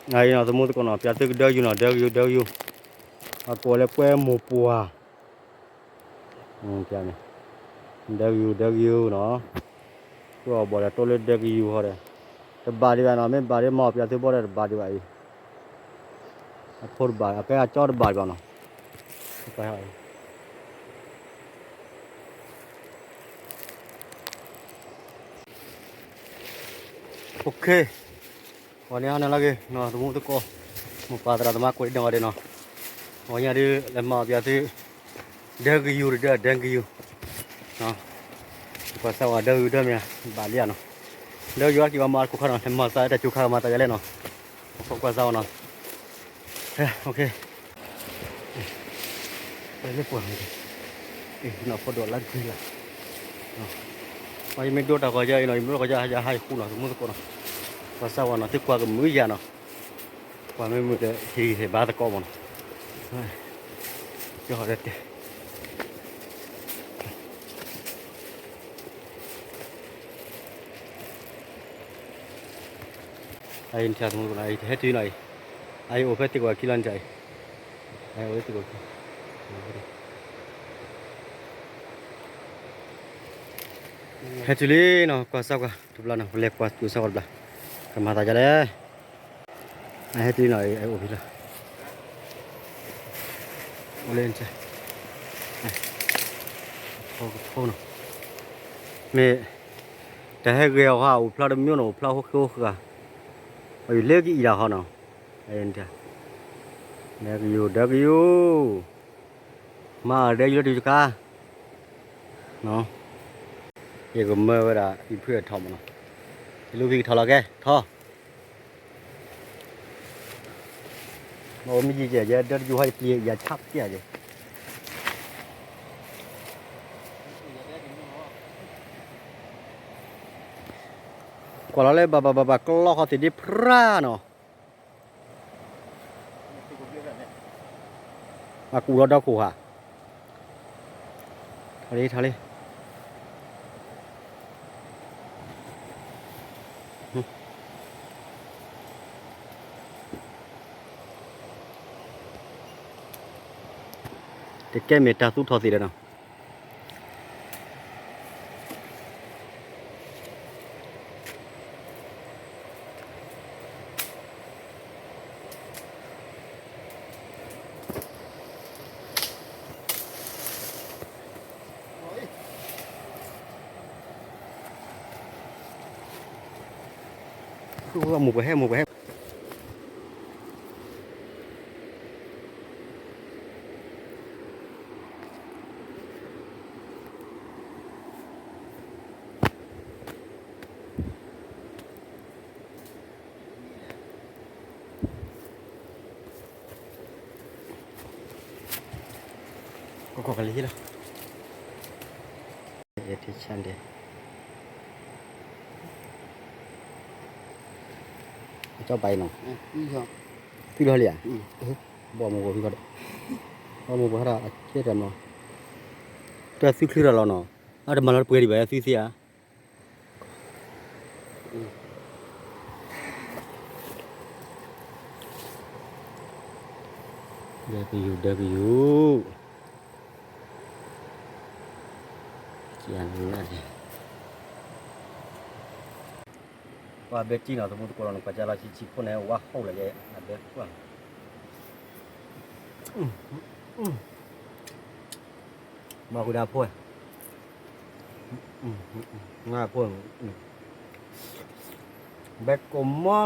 အံၤနီၤ သမူသကိးနီၤ ပျးသုကဒၢကယူၤနီၤ ဒၢကယူၤ ဒၢကယူၤ, အကိးလၢကွဲမိၢ်ပှၢ်, ဒၢကယူၤ ဒၢကယူၤနီၤ, ကွဲအီၤဘီၣ်ဒီးတိၢ်လၢဒၢကယူၤဃီဒီး, တဘၣ်ဒံးဘၣ်နီၤ မ့ၢ်ဘၣ်ဒံးမ့ၢ်ပျးသုဘီဒီးတဘၣ်ဒံးဘၣ်အံၤ, အဖိတဘၣ် အကဲအကၠီတဘၣ်ဒံးဘၣ်နီၤ. OK, ဂီၤန့ၣ်ဟီန့ၣ်လီၤက့ၤနီၤ သမူသကိး, မိၢ်ပၢ်သရၣ်သမါကိးဒံနီၢ်ဂၤဒဲးနီၤ, ဂီၤညါဒုးလဲၤမၤအီၣ်ပျးသု ဒၢကယူၤတဒၢ ဒၢကယူၤ, ကွၢ်စၢ်ဝဲဒၢကယူၤဒၢမ့ၢ်ဘၣ်လံဧါနီၤ, ဒၢကယူၤအက့ၤဝဲမၤတကိးခါနီၤ လဲၤမၤစၢ်တၢ်စူၤခါမၤသးယလဲၣ်နီၤ, ကွၢ်ကွၢ်စၢ်ဝဲနီၤ, OK. လၢပှၢ်မ့ၢ်, နီၢ်ဖိဒိၣ်လၢကွံလၢ်, ပှၤယမ့ၢ်ဒိတၢ်ဂီၤယၤအံၤနီၤ ယမ့ၢ်ဒိတၢ်ဂီၤယၤဟးယဃူနီၤ သမူသကိးနီၤ, ကွၢ်စၢ်ဝဲနီၤ သုကွၢ်ကမုာ်ယၤနီၤ, ကွၢ်မ့ၢ်မုာ်ဒီးဟ့ၣ်ဂံၢ်ဟ့ၣ်ဘါသကိးမးနီၤ, ကၠီဒီးတဲ အအံၤနထံၣ်သမူသကိးနီၤ အအံၤတဟဲတုၤနီၤအံၤ, အအံၤအိၣ်ဖဲသ့ၣ်ကီးခံလီၤနထံၣ်အံၤ, အအံၤအိၣ်ဖဲသ့ၣ်ကီးခံ, ဟဲတုၤလံနီၤ ကွၢ်စၢ်ကွၢ်တဘျီနီၤ ပလဲၤကွၢ်စၢ်ကွၢ်တဘျီ, ကမၤသးဒ်လဲၣ်, အဟဲတုၤလံနီၤ အအိၣ်ဖဲလီၤ, အိၣ်လၢနထံၣ်, ကဖိနီၤ, မ့ၢ် တၢ်ဟဲဂဲၤအီၤဟီ အိၣ်ဖျါတမံၤနီၤ အိၣ်ဖျါဟိဃ့ဟိဃာ်, အီၤယလၢကအံၤဒၣ်ဟီနီၤ, ဒၢကယူၤ ဒၢကယူၤ, မၤအီၤဒၢကယူၤလၢတုၤတခါ, ယကမၢဝဲဒၣ် ယဖုအထီၣ်မးနီၤ, ယလူဖံကထီၣ်လီၤကဲ ထီၣ် မ့ၢ်ယံၤယဲ ယဒၢတယူၤဟီ ယပျံၤယၤဆါပျဲယဲ, ကွၢ်လီၤလၢဘၣ်ဘၣ်ဘၣ်ဘၣ် ကလီဃီသ့ၣ်ဒ့ဖရၣ်နီၤ, အကူၣ်ဒီးဒီခိၣ်ဧါ, ထီၣ်လံ ထီၣ်လံ. တကဲမ့ၢ်တၢ်သူထီၣ်သ့ၣ်ဒီးနီၤ. မိၢ်ပှၢ်ဟဲ မိၢ်ပှၢ်ဟဲ ကီၢ်ကီၢ်ကလံၤဟ့ၣ်လီၤ. အဲၣ်ထံဆၣ်ဒဲး, အကၠီဘၣ်အံၤနီၤ, သွံၣ်လီၤလံဧါ, ဘီမုၢ်ဘီဖံခီဒီး, ဘီမုၢ်ဘီဖံခီဒီး အကဲတၢ်မး, တၢ်သွံၣ်ချ့ထီၣ်လီၤနီၤ, အတမၤလီၤတပှဲၤဒံးဘၣ် သွံၣ်သ့ဧါ. ဒၢကယူၤ ဒၢကယူၤ, ပှၤဘဲတံၢ်နီၤ သမူသကိးလီၤ နကွၢ်ကၢလီၤဆံးဆံးဖိန့ၣ် ဝါဟိၣ်လၢယဲ အဘဲကွၢ် မၤဃုာ်ဒၣ်ဖိ, ဖိ, ဘဲကိးမီ,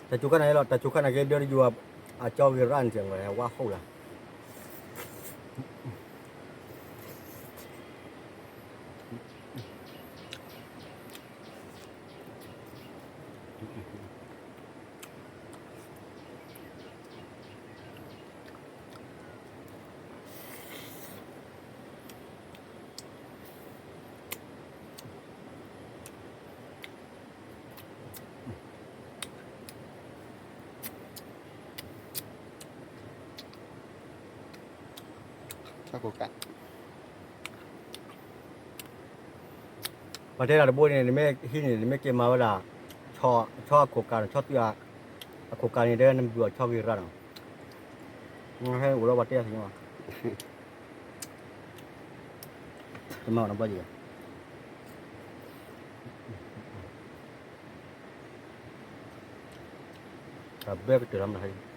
တၢ်စူၤခါန့ၣ်လီၤ တၢ်စူၤခါန့ၣ်က့ၤဒၢတယိၤ, အကၠီဂ့ၤရၣ်န့ၣ် ဝါဟိၣ်လၢ ပှၤတဲဒၣ်တဘိန့ၣ် နမ့ၢ်ဟံးန့ၣ် နမ့ၢ်က့ၤမၤဝဲဒၣ်, ဆီအခိၣ်ကးန့ၣ် ဆီသွံၣ်အခိၣ်ကးန့ၣ်ဒီး နဘုၣ်အီၤဆီဂ့ၤရၤနီၤ, ဟဲအိၣ်လၢပှၤတဲအသ့ၣ်ညါဘၣ်, တမၤအီၤနဘျီယံၤ, တၢ်ဘဲကတၢၢ်လီၤမနုၤ,